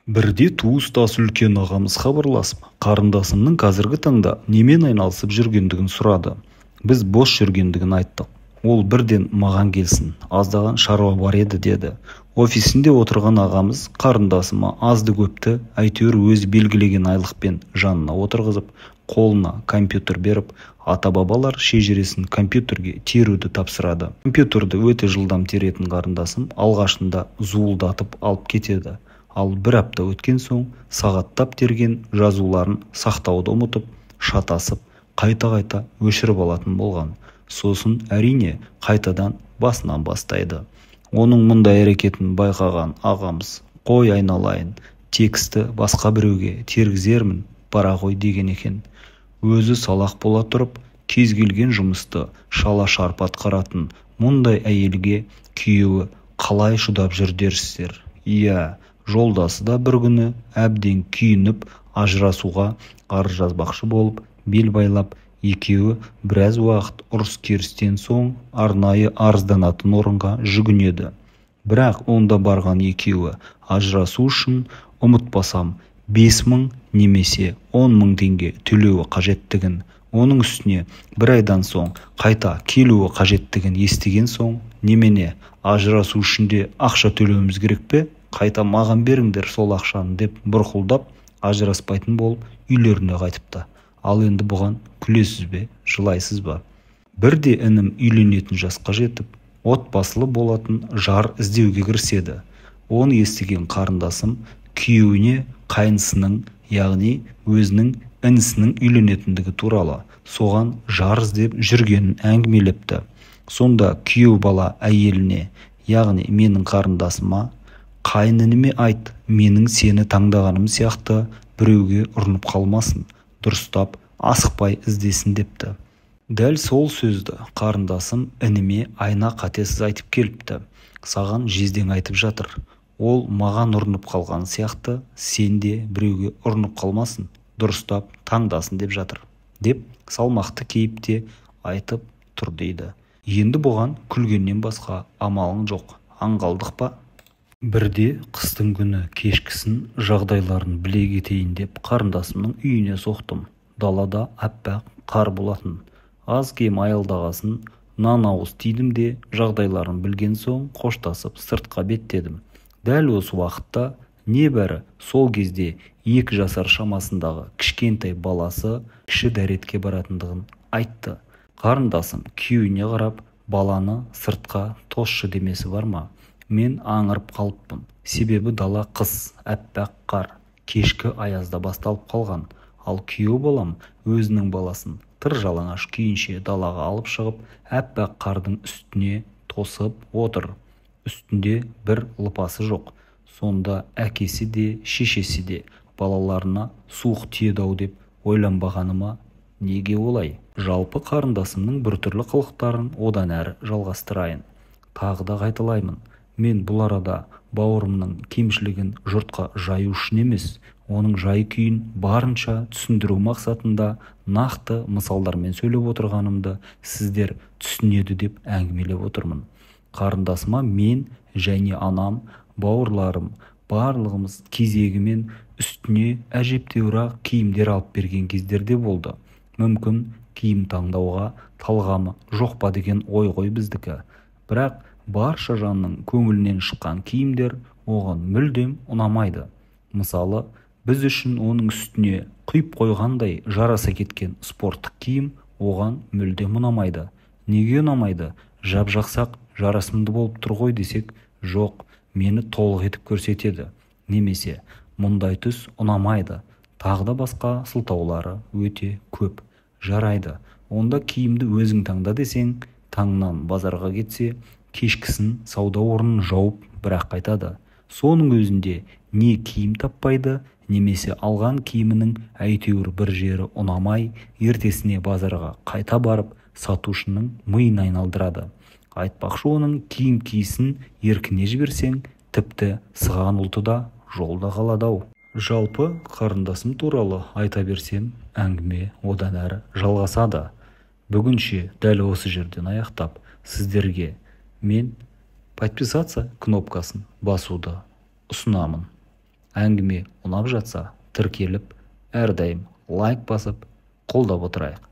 Бірде туыстас үлкен ағамыз хабарласып, қарындасымның қазіргі таңда немен айналысып жүргендігін сұрады. Біз бос жүргендігін айттық. Ол бірден маған келсін, аздаған шаруа бар еді деді. Офисінде отырған ағамыз қарындасыма азды-көпті әйтеуір өзі белгілеген айлықпен жанына отырғызып, қолына компьютер беріп, ата-бабалар шежіресін компьютерге теруді тапсырады. Компьютерді өте жылдам теретін қарындасым алғашында зуылдатып алып кетеді. Ал бір апта өткен соң сағаттап терген жазуларын сақтауды ұмытып, шатасып, қайта-қайта өшіріп алатын болған. Сосын әрине қайтадан басынан бастайды. Оның мұндай әрекетін байқаған ағамыз, қой айналайын, тексті басқа біреуге тергізермін, бара ғой деген екен. Өзі салақ бола тұрып, кез келген жұмысты шала-шарпы атқаратын мұндай әйелге күйеуі қалай шыдап жүр дерсіздер. Иә, жолдасы да бір күні әбден күйініп, ажырасуға арыз жазбақшы болып, бел байлап, екеуі біраз уақыт ұрыс-керістен соң арнайы арызданатын орынға жүгінеді. Бірақ онда барған екеуі ажырасу үшін ұмытпасам 5000 немесе 10 000 теңге төлеуі қажеттігін, оның үстіне бір айдан соң қайта келуі қажеттігін естіген соң, немене, ажырасу үшін де ақша төлеуіміз керек пе? Қайта маған беріңдер сол ақшаны деп бұрқылдап, ажыраспайтын болып үйлеріне қайтыпты. Ал енді бұған күлесіз бе, жылайсыз ба? Бірде інім үйленетін жасқа жетіп, отбасылы болатын жар іздеуге кіріседі. Оны естіген қарындасым күйеуіне қайнысының, яғни өзінің інісінің үйленетіндігі туралы, соған жар іздеп жүргенін әңгімелепті. Сонда күйеу бала әйеліне, яғни менің қарындасыма, қайын ініме айт, менің сені таңдағаным сияқты біреуге ұрынып қалмасын, дұрыстап асықпай іздесін депті. Дәл сол сөзді қарындасым ініме айна қатесіз айтып келіпті. Саған жездең айтып жатыр. Ол маған ұрынып қалған сияқты, сен де біреуге ұрынып қалмасын, дұрыстап таңдасын деп жатыр деп салмақты кейіпте айтып тұр дейді. Енді бұған күлгеннен басқа амалың жоқ. Аңғалдық па? Бірде қыстың күні кешкісін жағдайларын біле кетейін деп қарындасымның үйіне соқтым. Далада аппақ қар болатын. Аз-кем аялдағасын нан ауыз тидім де, жағдайларын білген соң қоштасып сыртқа беттедім. Дәл осы уақытта небәрі сол кезде 2 жасар шамасындағы кішкентай баласы кіші дәретке баратындығын айтты. Қарындасым күйеуіне қарап, баланы сыртқа тосшы демесі бар ма? Мен аңырып қалыппын. Себебі дала қыс, аппақ қар, кешкі аязда басталып қалған. Ал күйеу балам өзінің баласын тыр жалаңаш күйінше далаға алып шығып, аппақ қардың үстіне тосып отыр. Үстінде бір лыпасы жоқ. Сонда әкесі де, шешесі де балаларына суық тиеді-ау деп ойланбағаныма неге олай? Жалпы қарындасымның біртүрлі қылықтарын одан әрі жалғастырайын. Тағы да қайталаймын. Мен бұл арада бауырымның кемшілігін жұртқа жаю үшін емес, оның жай-күйін барынша түсіндіру мақсатында нақты мысалдармен сөйлеп отырғанымды сіздер түсінеді деп әңгімелеп отырмын. Қарындасыма мен және анам, бауырларым, барлығымыз кезегімен үстіне әжептәуір киімдер алып берген кездерде болды. Мүмкін киім таңдауға талғамы жоқ па деген ой ғой біздікі. Бірақ барша жанның көңілінен шыққан киімдер оған мүлдем ұнамайды. Мысалы, біз үшін оның үстіне құйып қойғандай жараса кеткен спорттық киім оған мүлдем ұнамайды. Неге ұнамайды? Жап-жақсақ жарасымды болып тұр ғой десек, жоқ, мені толық етіп көрсетеді. Немесе мұндай түс ұнамайды. Тағы да басқа сылтаулары өте көп. Жарайды, онда киімді өзің таңда десең, таңнан базарға кетсе, кешкісін сауда орнын жауып бірақ қайтады. Соның өзінде не киім таппайды, немесе алған киімінің әйтеуір бір жері ұнамай, ертесіне базарға қайта барып, сатушының миын айналдырады. Айтпақшы, оның киім киісін еркіне жіберсең, тіпті сыған ұлты да жолда қалады-ау. Жалпы қарындасым туралы айта берсем, әңгіме одан әрі жалғасады. Бүгінше дәл осы жерден аяқтап, сіздерге мен подписаться кнопкасын басуды ұсынамын. Әңгіме ұнап жатса, тіркеліп, әрдайым лайк басып, қолдап отырайық.